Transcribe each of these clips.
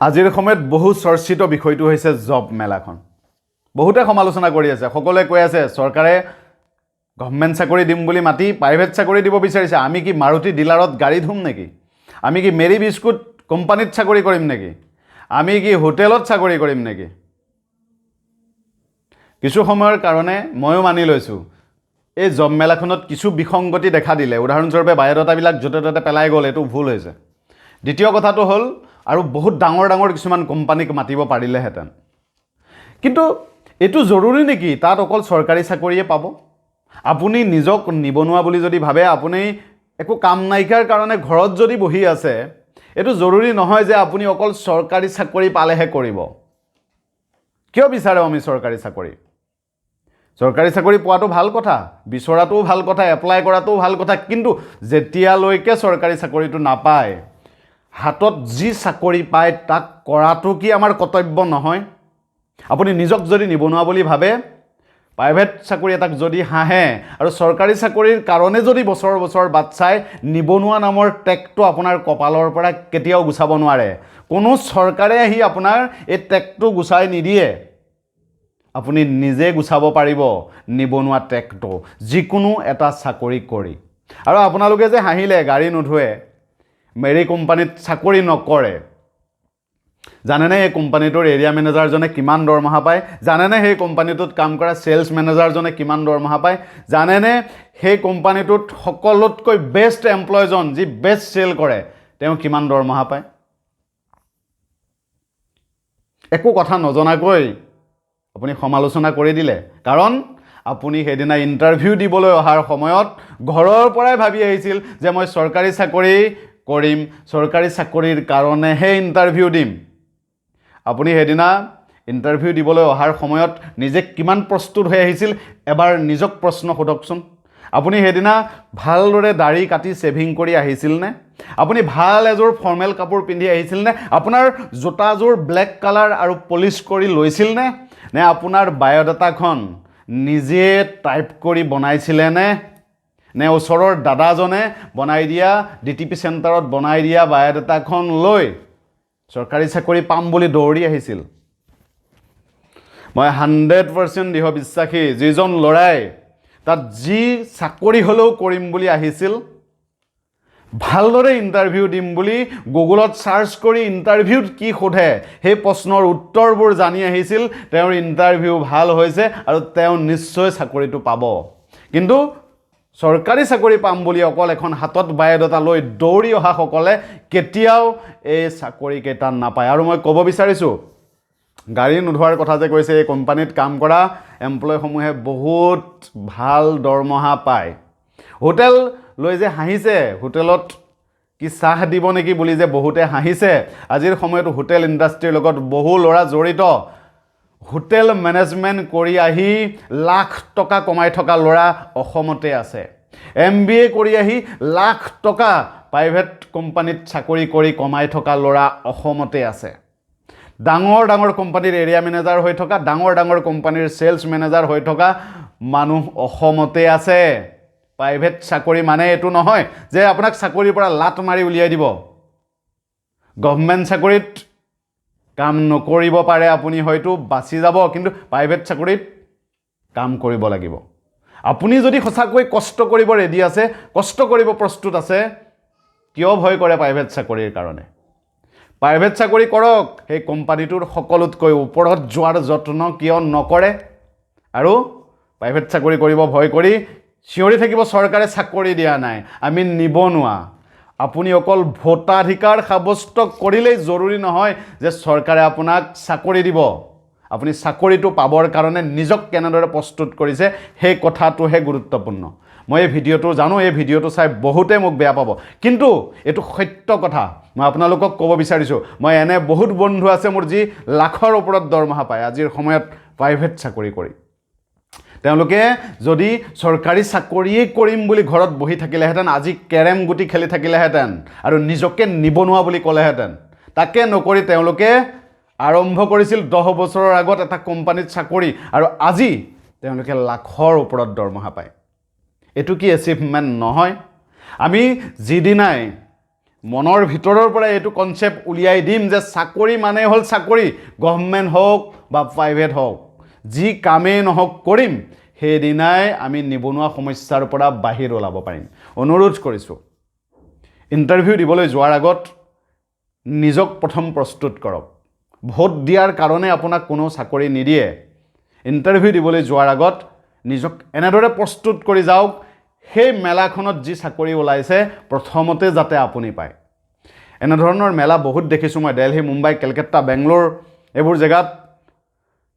আজিৰ সময়ত বহু চৰ্চিত বিষয়টো হৈছে জব মেলাখন। বহুতে সমালোচনা কৰি আছে, সকলোৱে কৈ আছে চৰকাৰে গভমেণ্ট চাকৰি দিম বুলি মাতি প্ৰাইভেট চাকৰি দিব বিচাৰিছে। আমি কি মাৰুতি ডিলাৰত গাড়ী ধুম নেকি? আমি কি মেৰি বিস্কুট কোম্পানীত চাকৰি কৰিম নেকি? আমি কি হোটেলত চাকৰি কৰিম নেকি? কিছু সময়ৰ কাৰণে ময়ো মানি লৈছোঁ, এই জব মেলাখনত কিছু বিসংগতি দেখা দিলে। উদাহৰণস্বৰূপে, বায়'ডাটাবিলাক য'তে ত'তে পেলাই গ'ল, এইটো ভুল হৈছে। দ্বিতীয় কথাটো হ'ল, আৰু বহুত ডাঙৰ ডাঙৰ কিছুমান কোম্পানীক মাতিব পাৰিলেহেঁতেন। কিন্তু এইটো জৰুৰী নেকি তাত অকল চৰকাৰী চাকৰিয়ে পাব? আপুনি নিজক নিবনুৱা বুলি যদি ভাবে, আপুনি একো কাম নাইকিয়াৰ কাৰণে ঘৰত যদি বহি আছে, এইটো জৰুৰী নহয় যে আপুনি অকল চৰকাৰী চাকৰি পালেহে কৰিব। কিয় বিচাৰোঁ আমি চৰকাৰী চাকৰি? চৰকাৰী চাকৰি পোৱাটো ভাল কথা, বিচৰাটোও ভাল কথা, এপ্লাই কৰাটোও ভাল কথা। কিন্তু যেতিয়ালৈকে চৰকাৰী চাকৰিটো নাপায়, হাতত যি চাকৰি পায় তাক কৰাটো কি আমাৰ কৰ্তব্য নহয়? আপুনি নিজক যদি নিবনুৱা বুলি ভাবে, প্ৰাইভেট চাকৰি এটাক যদি হাঁহে আৰু চৰকাৰী চাকৰিৰ কাৰণে যদি বছৰ বছৰ বাট চাই, নিবনুৱা নামৰ টেগটো আপোনাৰ কপালৰ পৰা কেতিয়াও গুচাব নোৱাৰে। কোনো চৰকাৰে আহি আপোনাৰ এই টেগটো গুচাই নিদিয়ে। আপুনি নিজে গুচাব পাৰিব নিবনুৱা টেগটো, যিকোনো এটা চাকৰি কৰি। আৰু আপোনালোকে যে হাঁহিলে, গাড়ী নোধোৱে, মেৰী কোম্পানীত চাকৰি নকৰে, জানেনে এই কোম্পানীটোৰ এৰিয়া মেনেজাৰজনে কিমান দৰমহা পায়? জানেনে সেই কোম্পানীটোত কাম কৰা চেলছ মেনেজাৰজনে কিমান দৰমহা পায়? জানেনে সেই কোম্পানীটোত সকলোতকৈ বেষ্ট এমপ্লয়জন, যি বেষ্ট চেল কৰে, তেওঁ কিমান দৰমহা পায়? একো কথা নজনাকৈ আপুনি সমালোচনা কৰি দিলে, কাৰণ আপুনি সেইদিনা ইণ্টাৰভিউ দিবলৈ অহাৰ সময়ত ঘৰৰ পৰাই ভাবি আহিছিল যে মই চৰকাৰী চাকৰি কৰিম, চৰকাৰী চাকৰিৰ কাৰণেহে ইণ্টাৰভিউ দিম। আপুনি সেইদিনা ইণ্টাৰভিউ দিবলৈ অহাৰ সময়ত নিজে কিমান প্ৰস্তুত হৈ আহিছিল, এবাৰ নিজক প্ৰশ্ন সোধকচোন। আপুনি সেইদিনা ভালদৰে দাড়ি কাটি শ্বেভিং কৰি আহিছিলনে? আপুনি ভাল এযোৰ ফৰ্মেল কাপোৰ পিন্ধি আহিছিলনে? আপোনাৰ জোতাযোৰ ব্লেক কালাৰ আৰু পলিচ কৰি লৈছিলনে? নে আপোনাৰ বায়'ডাটাখন নিজে টাইপ কৰি বনাইছিলেনে, নে ওচৰৰ দাদাজনে বনাই দিয়া, ডিটিপি চেণ্টাৰত বনাই দিয়া বায়'ডাটাখন লৈ চৰকাৰী চাকৰি পাম বুলি দৌৰি আহিছিল? মই 100% দৃঢ় বিশ্বাসী, যিজন ল'ৰাই তাত যি চাকৰি হ'লেও কৰিম বুলি আহিছিল, ভালদৰে ইণ্টাৰভিউ দিম বুলি গুগলত ছাৰ্চ কৰি ইণ্টাৰভিউত কি সোধে সেই প্ৰশ্নৰ উত্তৰবোৰ জানি আহিছিল, তেওঁৰ ইণ্টাৰভিউ ভাল হৈছে আৰু তেওঁ নিশ্চয় চাকৰিটো পাব। কিন্তু চৰকাৰী চাকৰি পাম বুলি অকল এখন হাতত বায়'ডাটা লৈ দৌৰি অহাসকলে কেতিয়াও এই চাকৰিকেইটা নাপায়। আৰু মই ক'ব বিচাৰিছোঁ, গাড়ী নোধোৱাৰ কথা যে কৈছে, এই কোম্পানীত কাম কৰা এমপ্লয়সমূহে বহুত ভাল দৰমহা পায়। হোটেল লৈ যে হাঁহিছে, হোটেলত কি চাহ দিব নেকি বুলি যে বহুতে হাঁহিছে, আজিৰ সময়ত হোটেল ইণ্ডাষ্ট্ৰীৰ লগত বহু ল'ৰা জড়িত। হোটেল মেনেজমেণ্ট কৰি আহি লাখ টকা কমাই থকা ল'ৰা অসমতে আছে। এমবিএ কৰি আহি লাখ টকা প্ৰাইভেট কোম্পানীত চাকৰি কৰি কমাই থকা ল'ৰা অসমতে আছে। ডাঙৰ ডাঙৰ কোম্পানীৰ এৰিয়া মেনেজাৰ হৈ থকা, ডাঙৰ ডাঙৰ কোম্পানীৰ চেলছ মেনেজাৰ হৈ থকা মানুহ অসমতে আছে। প্ৰাইভেট চাকৰি মানে এইটো নহয় যে আপোনাক চাকৰিৰ পৰা লাত মাৰি উলিয়াই দিব। গভমেণ্ট চাকৰিত কাম নকৰিব পাৰে, আপুনি হয়তো বাচি যাব, কিন্তু প্ৰাইভেট চাকৰিত কাম কৰিব লাগিব। আপুনি যদি সঁচাকৈ কষ্ট কৰিব ৰেডি আছে, কষ্ট কৰিব প্ৰস্তুত আছে, কিয় ভয় কৰে প্ৰাইভেট চাকৰিৰ কাৰণে? প্ৰাইভেট চাকৰি কৰক, সেই কোম্পানীটোৰ সকলোতকৈ ওপৰত যোৱাৰ যত্ন কিয় নকৰে? আৰু প্ৰাইভেট চাকৰি কৰিব ভয় কৰি চিঞৰি থাকিব, চৰকাৰে চাকৰি দিয়া নাই, আমি নিবনুৱা। আপুনি অকল ভোটাধিকাৰ সাব্যস্ত কৰিলেই জৰুৰী নহয় যে চৰকাৰে আপোনাক চাকৰি দিব। আপুনি চাকৰিটো পাবৰ কাৰণে নিজক কেনেদৰে প্ৰস্তুত কৰিছে, সেই কথাটোহে গুৰুত্বপূৰ্ণ। মই এই ভিডিঅ'টো জানো, এই ভিডিঅ'টো চাই বহুতে মোক বেয়া পাব, কিন্তু এইটো সত্য কথা মই আপোনালোকক ক'ব বিচাৰিছোঁ। মই এনে বহুত বন্ধু আছে মোৰ, যি লাখৰ ওপৰত দৰমহা পায় আজিৰ সময়ত প্ৰাইভেট চাকৰি কৰি। তেওঁলোকে যদি চৰকাৰী চাকৰিয়েই কৰিম বুলি ঘৰত বহি থাকিলেহেঁতেন, আজি কেৰেম গুটি খেলি থাকিলেহেঁতেন আৰু নিজকে নিবনুৱা বুলি ক'লেহেঁতেন। তাকে নকৰি তেওঁলোকে আৰম্ভ কৰিছিল 10 বছৰৰ আগত এটা কোম্পানীত চাকৰি আৰু আজি তেওঁলোকে লাখৰ ওপৰত দৰমহা পায়। এইটো কি এচিভমেণ্ট নহয়? আমি যিদিনাই মনৰ ভিতৰৰ পৰা এইটো কনচেপ্ট উলিয়াই দিম যে চাকৰি মানে হ'ল চাকৰি, গভমেণ্ট হওক বা প্ৰাইভেট হওক, যি কামেই নহওক কৰিম, সেইদিনাই আমি নিবনুৱা সমস্যাৰ পৰা বাহিৰ ওলাব পাৰিম। অনুৰোধ কৰিছোঁ, ইণ্টাৰভিউ দিবলৈ যোৱাৰ আগত নিজক প্ৰথম প্ৰস্তুত কৰক। ভোট দিয়াৰ কাৰণে আপোনাক কোনো চাকৰি নিদিয়ে। ইণ্টাৰভিউ দিবলৈ যোৱাৰ আগত নিজক এনেদৰে প্ৰস্তুত কৰি যাওক, সেই মেলাখনত যি চাকৰি ওলাইছে প্ৰথমতে যাতে আপুনি পায়। এনেধৰণৰ মেলা বহুত দেখিছোঁ মই, দেলহি, মুম্বাই, কেলকাতা, বেংগলোৰ এইবোৰ জেগাত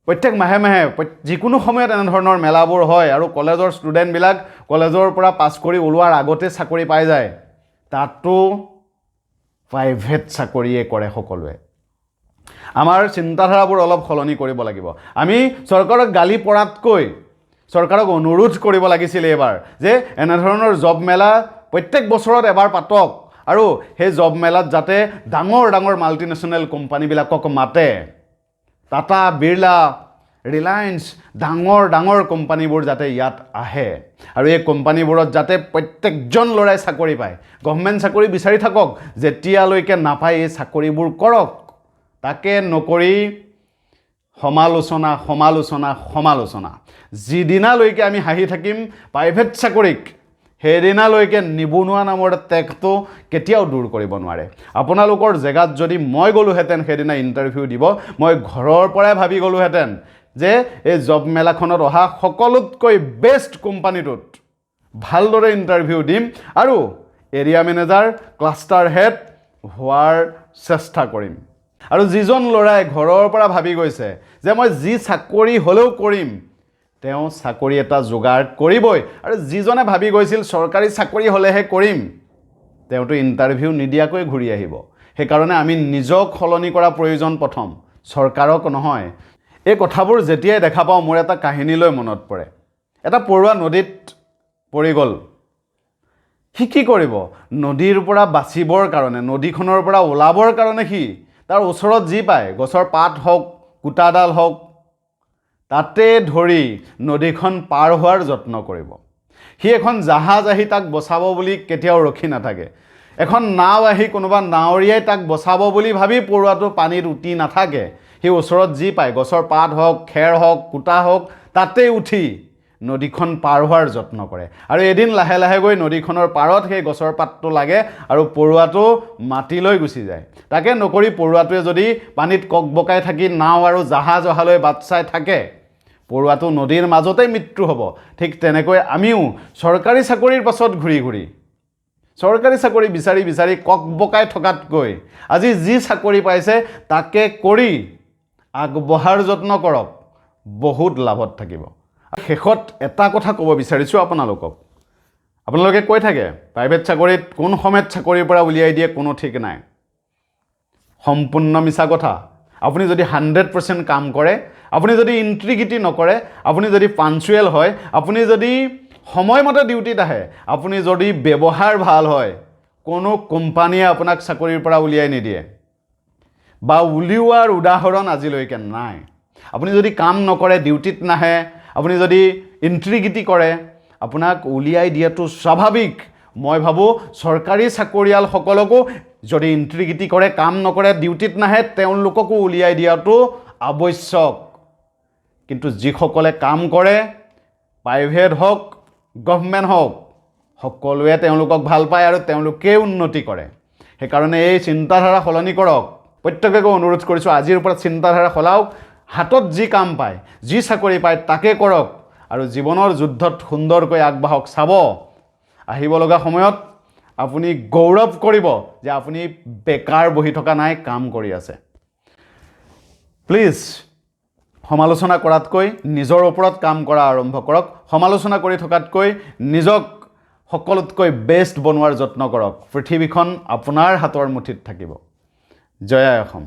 প্ৰত্যেক মাহে মাহে যিকোনো সময়ত এনেধৰণৰ মেলাবোৰ হয় আৰু কলেজৰ ষ্টুডেণ্টবিলাক কলেজৰ পৰা পাছ কৰি ওলোৱাৰ আগতে চাকৰি পাই যায়। তাতো প্ৰাইভেট চাকৰিয়ে কৰে সকলোৱে। আমাৰ চিন্তাধাৰাবোৰ অলপ সলনি কৰিব লাগিব। আমি চৰকাৰক গালি পৰাতকৈ চৰকাৰক অনুৰোধ কৰিব লাগিছিল এইবাৰ যে এনেধৰণৰ জব মেলা প্ৰত্যেক বছৰত এবাৰ পাতক আৰু সেই জব মেলাত যাতে ডাঙৰ ডাঙৰ মাল্টিনেশ্যনেল কোম্পানীবিলাকক মাতে। টাটা, বিৰলা, ৰিলায়েন্স, ডাঙৰ ডাঙৰ কোম্পানীবোৰ যাতে ইয়াত আহে আৰু এই কোম্পানীবোৰত যাতে প্ৰত্যেকজন ল'ৰাই চাকৰি পায়। গভমেণ্ট চাকৰি বিচাৰি থাকক, যেতিয়ালৈকে নাপায় এই চাকৰিবোৰ কৰক। তাকে নকৰি সমালোচনা, সমালোচনা, সমালোচনা। যিদিনালৈকে আমি হাঁহি থাকিম প্ৰাইভেট চাকৰিক, সেইদিনালৈকে নিবনুৱা নামৰ টেগটো কেতিয়াও দূৰ কৰিব নোৱাৰে। আপোনালোকৰ জেগাত যদি মই গ'লোহেঁতেন সেইদিনা ইণ্টাৰভিউ দিব, মই ঘৰৰ পৰাই ভাবি গ'লোহেঁতেন যে এই জব মেলাখনত অহা সকলোতকৈ বেষ্ট কোম্পানীটোত ভালদৰে ইণ্টাৰভিউ দিম আৰু এৰিয়া মেনেজাৰ, ক্লাষ্টাৰ হেড হোৱাৰ চেষ্টা কৰিম। আৰু যিজন ল'ৰাই ঘৰৰ পৰা ভাবি গৈছে যে মই যি চাকৰি হ'লেও কৰিম, তেওঁ চাকৰি এটা যোগাৰ কৰিবই। আৰু যিজনে ভাবি গৈছিল চৰকাৰী চাকৰি হ'লেহে কৰিম, তেওঁতো ইণ্টাৰভিউ নিদিয়াকৈ ঘূৰি আহিব। সেইকাৰণে আমি নিজক সলনি কৰা প্ৰয়োজন প্ৰথম, চৰকাৰক নহয়। এই কথাবোৰ যেতিয়াই দেখা পাওঁ, মোৰ এটা কাহিনীলৈ মনত পৰে। এটা পৰুৱা নদীত পৰি গ'ল। সি কি কৰিব? নদীৰ পৰা বাচিবৰ কাৰণে, নদীখনৰ পৰা ওলাবৰ কাৰণে সি তাৰ ওচৰত যি পায়, গছৰ পাত হওক, কুটাডাল হওক, তাতে ধৰি নদীখন পাৰ হোৱাৰ যত্ন কৰিব। সি এখন জাহাজ আহি তাক বচাব বুলি কেতিয়াও ৰখি নাথাকে। এখন নাও আহি কোনোবা নাৱৰীয়াই তাক বচাব বুলি ভাবি পৰুৱাটো পানীত উটি নাথাকে। সি ওচৰত যি পায়, গছৰ পাত হওক, খেৰ হওক, কুটা হওক, তাতেই উঠি নদীখন পাৰ হোৱাৰ যত্ন কৰে। আৰু এদিন লাহে লাহে গৈ নদীখনৰ পাৰত সেই গছৰ পাতটো লাগে আৰু পৰুৱাটো মাটিলৈ গুচি যায়। তাকে নকৰি পৰুৱাটোৱে যদি পানীত ককবকাই থাকি নাও আৰু জাহাজ অহালৈ বাট চাই থাকে, পৰুৱাটো নদীৰ মাজতেই মৃত্যু হ'ব। ঠিক তেনেকৈ আমিও চৰকাৰী চাকৰিৰ পাছত ঘূৰি ঘূৰি, চৰকাৰী চাকৰি বিচাৰি বিচাৰি ককবকাই থকাতকৈ আজি যি চাকৰি পাইছে তাকে কৰি আগবঢ়াৰ যত্ন কৰক, বহুত লাভত থাকিব। শেষত এটা কথা ক'ব বিচাৰিছোঁ আপোনালোকক। আপোনালোকে কৈ থাকে প্ৰাইভেট চাকৰিত কোন সময়ত চাকৰিৰ পৰা উলিয়াই দিয়ে কোনো ঠিক নাই। সম্পূৰ্ণ মিছা কথা। আপুনি যদি 100% কাম কৰে, আপুনি যদি ইণ্টিগ্ৰিটি নকৰে, আপুনি যদি পাঞ্চুৱেল হয়, আপুনি যদি সময়মতে ডিউটিত আহে, আপুনি যদি ব্যৱহাৰ ভাল হয়, কোনো কোম্পানীয়ে আপোনাক চাকৰিৰ পৰা উলিয়াই নিদিয়ে বা উলিওৱাৰ উদাহৰণ আজিলৈকে নাই। আপুনি যদি কাম নকৰে, ডিউটিত নাহে, আপুনি যদি ইণ্টিগ্ৰিটি কৰে, আপোনাক উলিয়াই দিয়াটো স্বাভাৱিক। মই ভাবোঁ চৰকাৰী চাকৰিয়ালসকলকো যদি ইণ্টিগ্ৰিটি কৰে, কাম নকৰে, ডিউটিত নাহে, তেওঁলোককো উলিয়াই দিয়াটো আৱশ্যক। কিন্তু যিসকলে কাম কৰে, প্ৰাইভেট হওক, গভমেণ্ট হওক, সকলোৱে তেওঁলোকক ভাল পায় আৰু তেওঁলোকেই উন্নতি কৰে। সেইকাৰণে এই চিন্তাধাৰা সলনি কৰক। প্ৰত্যেককে অনুৰোধ কৰিছোঁ, আজিৰ পৰা চিন্তাধাৰা সলাওক। হাতত যি কাম পায়, যি চাকৰি পায়, তাকে কৰক আৰু জীৱনৰ যুদ্ধত সুন্দৰকৈ আগবাঢ়ক। চাব, আহিব লগা সময়ত আপুনি গৌৰৱ কৰিব যে আপুনি বেকাৰ বহি থকা নাই, কাম কৰি আছে। প্লিজ, সমালোচনা কৰাতকৈ নিজৰ ওপৰত কাম কৰা আৰম্ভ কৰক। সমালোচনা কৰি থকাতকৈ নিজক সকলোতকৈ বেষ্ট বনোৱাৰ যত্ন কৰক। পৃথিৱীখন আপোনাৰ হাতৰ মুঠিত থাকিব। জয় আই অসম।